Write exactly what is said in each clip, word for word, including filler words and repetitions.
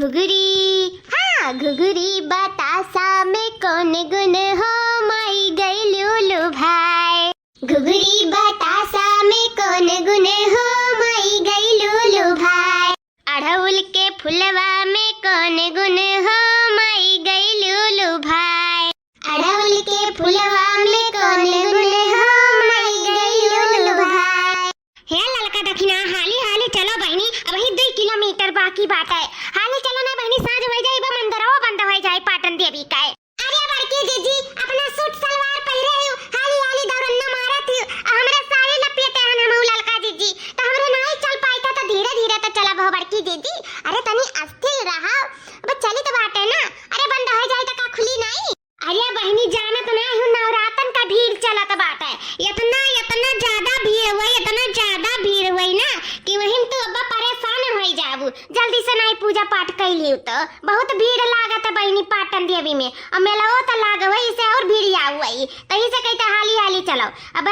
घुघरी, हाँ, घुघरी बतासा में कौन गुण हो, माई गइलू लुभाए। घुघरी बतासा में कौन गुण हो, माई गइलू लुभाए। अड़हुल के फुलवा में कौन गुण हो, माई गइलू लुभाए। अड़हुल के फुलवा में कौन गुण हो, माई गइलू लुभाए। हे ललका दखिना, हाली हाली चलो बहिनी, अबही दुई किलोमीटर बाकी बाटे। हाली चलो ना बहिनी, साँझ होइ जाई, बा मंदिरवा बंद होइ जाई पाटन देवी का। अरे बड़की जीजी, अपना सूट सलवार पहिरे हू, हाली हाली दौड़न्ना मारत हू, आ हमरे साड़ी लपेटे हन हमहू ललका जीजी, त हमरे नाई चल पाई था, त धीरे धीरे त चलब हो बड़की जीजी। अरे तनी अस्थिर रहो, अब चली त बाटे ना। अरे बंद होइ जाई त का खुली नाई? अरे बहिनी, जानत ना हू, नवरातन का भीड़ चलत बाटे, इतना इतना ज्यादा भीड़ हुई, इतना ज्यादा भीड़ हुई ना कि वहिन तू अब्बा परेशान होइ जाबू। जल्दी से नाई पूजा पाठ कइ लियो तो। बहुत भीड़ लागत है बहिनी पाटन देवी में। अब मेलवो तो लाग हुई, इसे और भीड़ आउ हुई। तही से कहित हाली हाली चलो। अब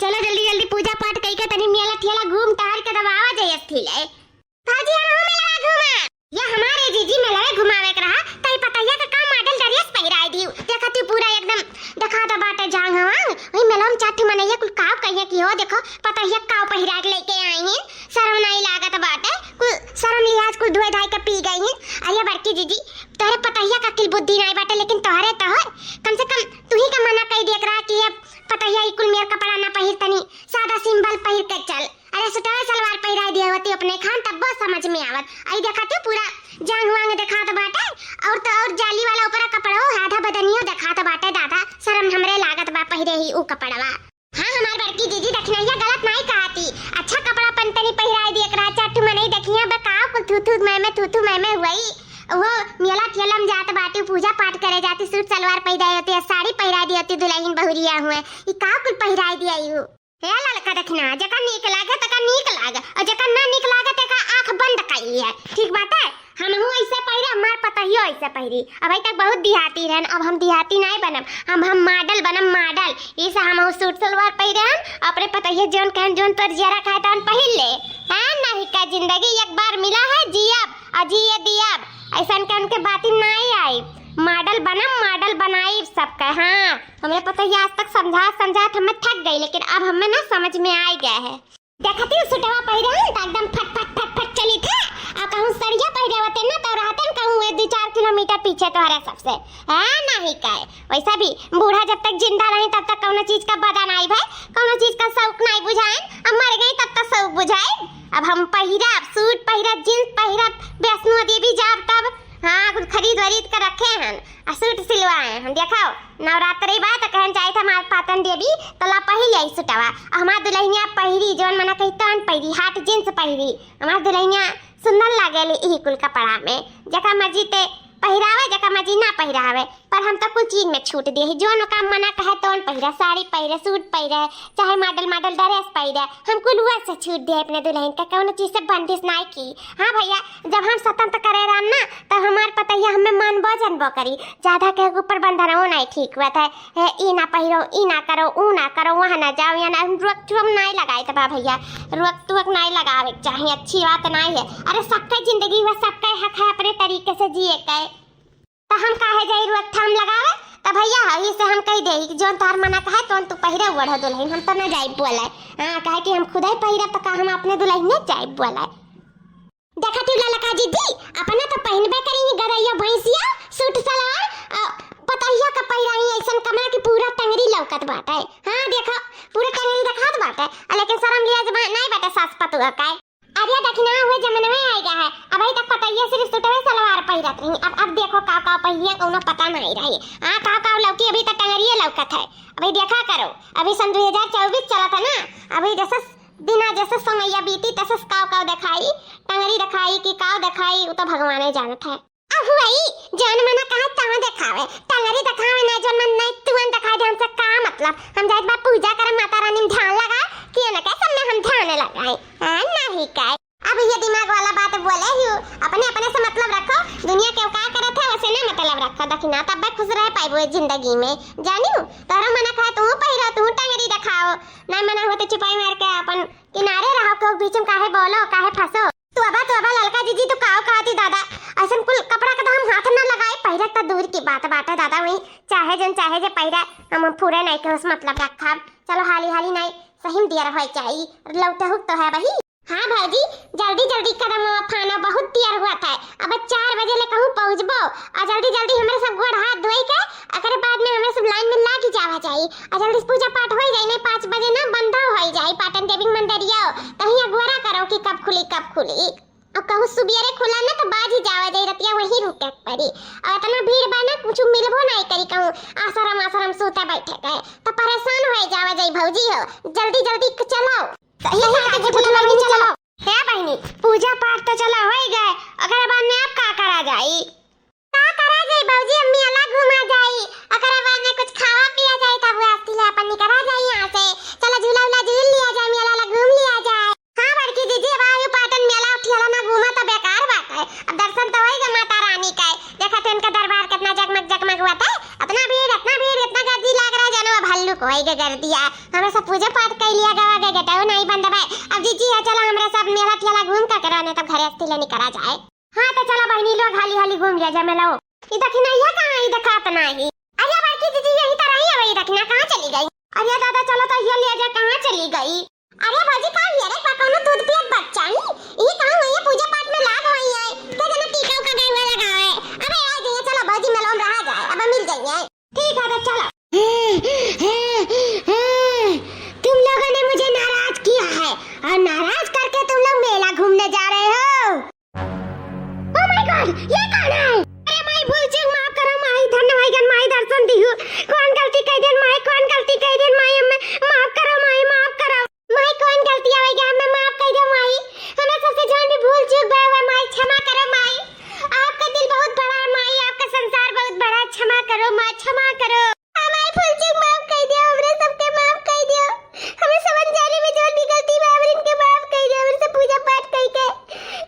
चलो जल्दी जल्दी पूजा पाठ कइ के तनी मेला ठेला घूम टहर के तब आवा जाई अस्थिर है। भौजी, हमहू मेलवा घूमा। या हमारे जीजी मेलवे घुमावे के रहा, तई पतहिया के का model dress पहिराई दियो। देखत ही पूरा एकदम देखात बाटे जांग हवांग। वही मेलवा में चार ठे मनैया कुल काव कहिया कि हो, देखो पतहिया काव पहिरा के लेके आई हैं। शरम नाई लागत बाटे, कुल शरम लिहाज कुल धोए धाई के पी गई हैं। अरे बड़की जीजी, तोहरे पतहिया का किल बुद्धि नाई बाटे, लेकिन तोहरे तोहर कम से कम तू ही का मना कइ दिया करा कि ये पतहिया ई कुल मेर कपड़ा ना पहिर, तनी सादा simple पहिर के चल। अरे सुटवा सलवार पहिराई दिया होती अपने खान, तब्बो समझ में आवत। आई देखत ही पूरा जांग वांग देखात बाटे, और तो और जाली वाला ऊपर कपड़ा हो, आधा बदनियो देखात बाटे। दादा, शरम हमरे लागत बा पहिरे ही ऊ कपड़वा। हाँ, हमार बड़की जीजी दखिनैया गलत नाई कहती। अच्छा कपड़ा पन तनी पहिराई दिया करा, चार ठू मनई देखिया बा का कुल थू थू मैं मैं थू थू मैं मैं हुई। वो मेला ठेला में जात बाटी, पूजा पाठ करे जाती, सूट सलवार पहिराई होती, साड़ी पहिराई दी होती, दुल्हन बहुरिया हुए, ई का कुल पहिराई दिया यू? हे ललका दखिना, जेका नीक लागे तेका नीक लागे, और जेका ना नीक लागे तेका आँख बंद कइ लिहे। ठीक बाटे? हमहू ऐसे पहिरे, हमार पतहियो ऐसे पहिरी। अबही तक बहुत देहाती रहन, अब हम देहाती नाई बनब, हम हम model बनब, model। इसे हमहू सूट सलवार पहिरे हन, अपने पतहिया जौन कहन, जौन तोर जियरा कहे तौन पहिर ले। हाँ, नाहीं का जिंदगी एक बार मिला है, जियब और जिए दियब। ऐसन के उनके बाती नाई आई। Model बनब, model बनाई सबके। हाँ, हमरे पतोहिया आज तक समझात समझात हमें थक गई, लेकिन अब हमें ना समझ में आइ गए है। देखती हूँ, सुटवा पहिरे हन त एकदम फट फट फट फट चली थे। आ कहूँ सड़िया पहिरे होते ना, तो रहते न कहूँ एक दो चार किलोमीटर पीछे तोहरे सबसे। हाँ, नाहीं का है। वैसा भी बूढ़ा जब तक जिंदा रही, तब तक कौनो चीज का बदा नाई भाई, कौनो चीज का शौक नाई बुझाए। अब मर गई, तब तक शौक बुझाए। अब हम पहिरब, सूट पहिरब, jeans पहिरब, वैष्णो देवी जाब तब। हाँ, कुछ खरीद वरीद के रखे हन, आ सूट सिलवाए हन। देखो, नवरात्रि बा, त कहन जाइत हमार पाटन देवी, त ला पहिर आई सुटवा। आ हमार दुल्हनिया पहिरी, जौन मना कही तौन पहिरी, hot jeans पहिरी। हमार दुल्हनिया सुंदर लागेली इही कुल कपड़ा में। जेका मर्जी ते पहिरावे, जेका मर्जी ना पहिरावे, पर हम तो कुल चीज में छूट दिए ही। जौन ओका मना कहे तौन पहिरे, साड़ी पहिरे, सूट पहिरे, चाहे model model dress पहिरे, हम कुल वह से छूट दिए अपने दुल्हन का, कौनो चीज से बंदिश नाई की। हाँ भैया, जब हम स्वतंत्र करे रहन ना, तब हमार पतैया हमें मानबो जनबो करी। ज्यादा केहू के ऊपर बंधनवो नाई ठीक हुआ था। हे, ई ना पहिरो, ई ना करो, ऊ ना करो, वहाँ ना जाओ, यहाँ ना, हम रोक टोक नाई लगाइत बा भैया, रोक टोक नाई लगावे के चाही, अच्छी बात नाई है। अरे सबके जिंदगी हुआ, सबके हक है अपने तरीके से जिए के। त हम काहे जाई रोकथाम लगावे? त भैया, यही से हम कहि देई कि जौन तोहार मना कहे, तौन तू पहिरे ओढ़ो दुल्हन, हम त ना जाई बोले। हाँ, काहे कि हम खुदे पहिरे, त का हम अपने दुल्हनिया जाई बोले? देखा तू ललका जीजी, अपना त पहिनबे करी ही गरैया भैंसिया, सूट सलवार, आ, पतहिया का पहिरा ही ऐसन कमरा की पूरा टंगरी लौकत बाटे। हाँ, देखो, पूरा टंगरी देखात बाटे, आ, लेकिन शरम लिहाज बा-, नाई बाटे सास पतोह का। अरे दखिना, हुए जमनवे आइ गया है। अबही तक पतैया सिर्फ सुटवे सलवार पहिरत रही। अब, अब देखो काव काव पहिरिया, कौनो पता नाई रही। हाँ, काव काव लौकी, अभी तक टंगरिये लौकत है। अभी देखा करो, अभी सन दो हजार चउबीस चलत है ना, अभी जैसे दिना जैसे समैया बीती, तैसे काव काव देखाई, टंगरी देखाई कि काव देखाई, उ तो भगवाने जानत है। अब हुई, जौन मना कहा तहाँ देखावे, टंगरी देखावे ना, जौन मन नाई तुअन देखावे, हमसे का मतलब? हम जाइत बा पूजा करे, माता रानी में ध्यान लगा, कि एनके सब में हम ध्यान लगाई। हाँ, नाहीं का। अब ये दिमाग वाला बात बोले ही, अपने, अपने से मतलब रखो, दुनिया के का करत है, वसे ना मतलब रखो। दखिना, तब्बे खुश रह पाइबो ए जिंदगी में, जानियो? तोहरो मना कहे, तू पहिरो, तू टंगरी देखाओ, नाई मना होते चुपाई मार के अपन किनारे रहो, केहू बीच में काहे बोलो, काहे फंसो? तोबा, तोबा, ललका जीजी, तू काव कहती दादा? अइसन कुल कपड़ा के तो हम हाथ ना लगाई, पहिरे तो दूर की बात बाटे दादा, वही चाहे जन चाहे जे पहिरे, हम फुरे नहीं के उस मतलब रखब। चलो हाली हाली नहीं, सही में देर होए जाई, लौटहुक तो है वही। हाँ भौजी, जल्दी जल्दी कदम फानो, बहुत देर हुआ था, अब चार बजे ले कहूँ पहुँचबो, और जल्दी जल्दी हमरे सब गोड़ हाथ धोई के, एकरे बाद में हमरे सब लाइन में लागी जावा जाई, और जल्दी से पूजा पाठ होई जाई, नहीं पाँच बजे ना बंद होई जाई पाटन देवी के मंदिरिया, तहीं अगोरा करो कि कब खुली, कब खुली। और कहूँ सुबेरे खुला ना तो बाजी जावा जाई, रतिया वहीं रुके के पड़ी। और इतना भीड़ बा ना, कुछ मिलबो नहीं करी, कहूँ आश्रम, आश्रम सूते बैठे गए, तो परेशान होए जावा जाई भौजी हो, जल्दी जल्दी क-, चलो। सही सही कहा कहा जी, जी, फुटला फुटला बहिनी, बहिनी, चलो। चलो। हे बहिनी, पूजा पाठ तो चला होई गए, ओकरे बाद में अब का करा जाई? का करा जाई भौजी, हम मेला घूमा जाई, ओकरे बाद में कुछ खावा पिया जाई, तब वो आस्ती ले अपन निकरा जाई यहाँ से। चलो झूला उला झूल लिया जाए, मेला ला घूम लिया जाए। हाँ बड़की जीजी, अब आयु पाटन मेला ठेला ना घूमा तो बेकार बात है। अब दर्शन तो होई गए माता रानी का, देखा तो इनका दरबार कितना जगमग जगमग हुआ था, इतना भीड़, इतना भीड़, इतना गर्दी लाग रहा है, जानो अब हल्लुक होई गए गर्दिया। हमरे सब पूजा पाठ कर लिया गवा गए, गेटो नहीं बंद बा। अब जीजी है, चलो हमरे सब मेला ठेला घूम का करो, नहीं तो घरे अस्ती ले निकरा जाए। हाँ तो चलो बहिनी लोग, हाली हाली घूम लिया जाए मेला। ई दखिना ये कहाँ, ई देखात नाही। अरे बड़की जीजी, यही तो रही है, वही दखिना कहाँ चली गई? अरे दादा, चलो तो ये लिया जाए, कहाँ चली गई? अरे भौजी, का ये रे, का कौनो दूध पियत बच्चा ही? ये कहाँ हुई है, पूजा पाठ में लाग हुई है, क्या जना टीका उका गए हुए लगा है। अबे आ जाइए, चलो भौजी, मेला में रहा जाए, अब मिल जाइए। ठीक है, तो चलो। तुम लोगों ने मुझे नाराज किया है और नाराज करके तुम लोग मेला घूमने जा रहे हो। Oh my God, ये कौन है? अरे माई, भूल चूक माफ करो माई, धन्य होई गन माई, दर्शन दिहु। कौन गलती कह देन माई, कौन गलती कह देन माई, हमें माफ करो माई, माफ करो। माई, कौन गलती होई गन, हमें माफ कह दो माई। हमें सबसे जौन भी भूल चूक भय हुआ माई, क्षमा करो माई। आपका दिल बहुत बड़ा है माई, आपका संसार बहुत बड़ा है, क्षमा करो माँ, क्षमा करो। हाँ माई, भूल चूक माफ कह दियो, हमरे सबके माफ कह दियो। हमें समझ जाने में जौन भी गलती बा, हमरे इनके माफ कह दियो। हमरे से पूजा पाठ कह के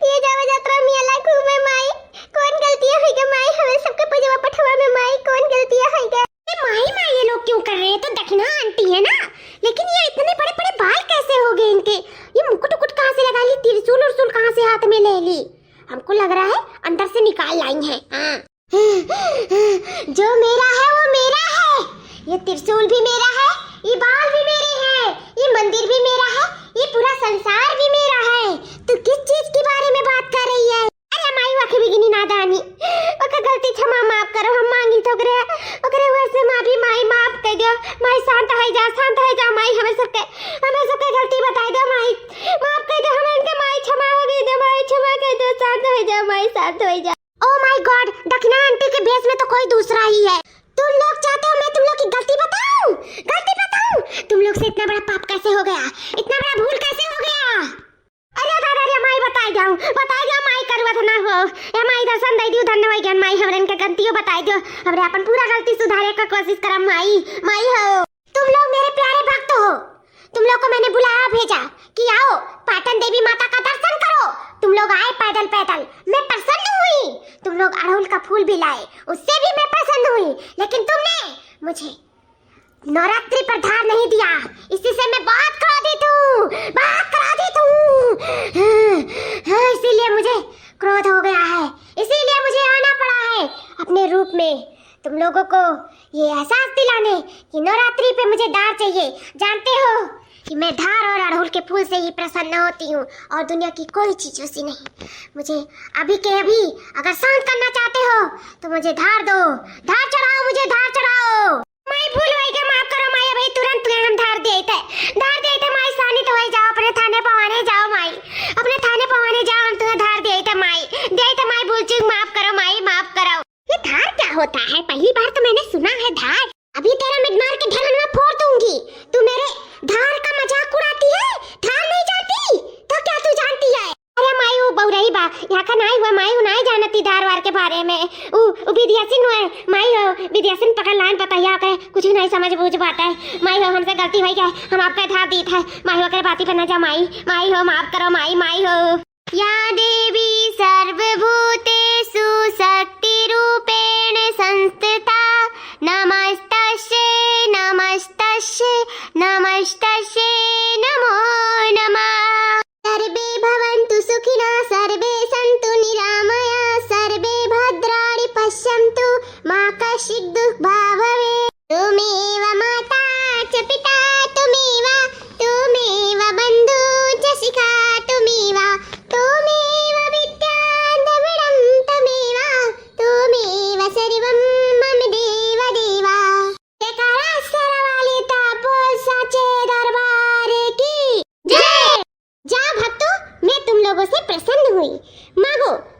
ये जावा जात्रा मेला घूमे माई, कौन गलती होई गए माई? हमरे सबके पूजवा पठवा में माई, कौन गलती होई गए? ए माई, माई, ये लोग क्यों कर रहे हैं? तो दखिना आंटी है ना, लेकिन ये इतने बड़े बड़े बाल कैसे हो गए इनके? ये मुकुट उकुट कहाँ से लगा ली, त्रिशूल उरशूल कहाँ से हाथ में ले ली? हमको लग रहा है अंदर से निकाल लाई हैं। हाँ। जो मेरा है वो मेरा है, ये त्रिशूल भी मेरा है, ये बाल भी मेरे हैं, ये मंदिर भी मेरा है, ये पूरा संसार भी मेरा है। तू किस चीज के बारे में बात कर रही है? अरे माई, वखे बिगनी नादानी, ओका गलती क्षमा माफ करो, हम मांगी तो ओकरे, ओकरे हुआ से माफी माई, माफ कर दो माई, शांत हो जा, शांत हो जा माई, हमें सबके, हमें सबके गलती बताई दो माई, माफ कर दो हमें इनके माई, क्षमा हो गई दो माई, क्षमा कर दो, शांत हो जा माई, शांत हो जा। Oh my God, दखिना आंटी के भेष में तो कोई दूसरा ही है। तुम लोग चाहते हो मैं तुम लोग की गलती बताऊं? गलती बताऊं? तुम लोग से इतना बड़ा पाप कैसे हो गया? इतना बड़ा भूल कैसे हो गया? अरे दादा रे माई, बताई जाऊं, बताई जाऊं माई, करुआ तो ना हो। ए माई, दर्शन दे दियो, धन्य हो गया माई, हमरे इनके गलतियों बताई दियो, हमरे अपन पूरा गलती सुधारे का कोशिश करम माई, माई हो। तुम लोग मेरे प्यारे भक्त हो, तुम लोग को मैंने बुलाया भेजा कि आओ पाटन देवी माता का दर्शन करो। तुम लोग आए पैदल पैदल, मैं प्रसन्न हुई। तुम लोग अड़हुल का फूल भी लाए, उससे भी मैं प्रसन्न हुई। लेकिन तुमने मुझे नवरात्रि पर धार नहीं दिया, इसी से मैं बहुत क्रोधित हूँ, बहुत क्रोधित हूँ। हाँ, हाँ, इसीलिए मुझे क्रोध हो गया है, इसीलिए मुझे आना पड़ा है अपने रूप में। तुम लोगों को ये एहसास दिलाने कि नवरात्रि पे मुझे धार चाहिए। जानते हो कि मैं धार और अड़हुल के फूल से ही प्रसन्न होती हूँ और दुनिया की कोई चीजों से नहीं। मुझे अभी के अभी अगर शांत करना चाहते हो तो मुझे धार दो, धार चढ़ाओ, मुझे धार चढ़ाओ। माई, भूल होई गए, माफ करो माई, अभी तुरंत तुम्हें हम धार दिए थे, धार दिए थे माई, शांत होई जाओ, अपने थाने पवाने जाओ माई, अपने थाने पवाने जाओ, हम तुम्हें धार दिए थे माई, दिए थे माई, भूल चूक माफ करो माई, माफ करो। ये धार क्या होता है? पहली बार तो मैंने सुना है धार। अभी तेरा मिड मार के ढलनवा फोड़ दूंगी। तू मेरे धार का मजाक उड़ाती है? धार नहीं जानती? तो क्या तू जानती है? अरे माई, ऊ बउरही बा, यहाँ का नाई हुआ माई, ऊ नाई जानती धार वार के बारे में। ऊ, ऊ विद्यासिन हुआ, माई हो, विद्यासिन पकड़ लान पतैया के, कुछ नहीं समझ बूझ बात है। माई हो, हमसे गलती होई गए, हम आपका धार दीत है। माई हो, ओकरे बाती पे न जा माई, माई हो, माफ करो माई, माई हो। या देवी सर्वभूतेषु शक्तिरूपेण संस्थिता। नमस्तस्यै, नमस्तस्यै, नमस्तस्यै नमो नमः। सर्वे भवन्तु सुखिनः, सर्वे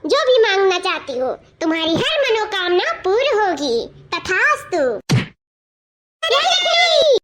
जो भी मांगना चाहती हो, तुम्हारी हर मनोकामना पूर्ण होगी। तथास्तु। जय लखनऊ।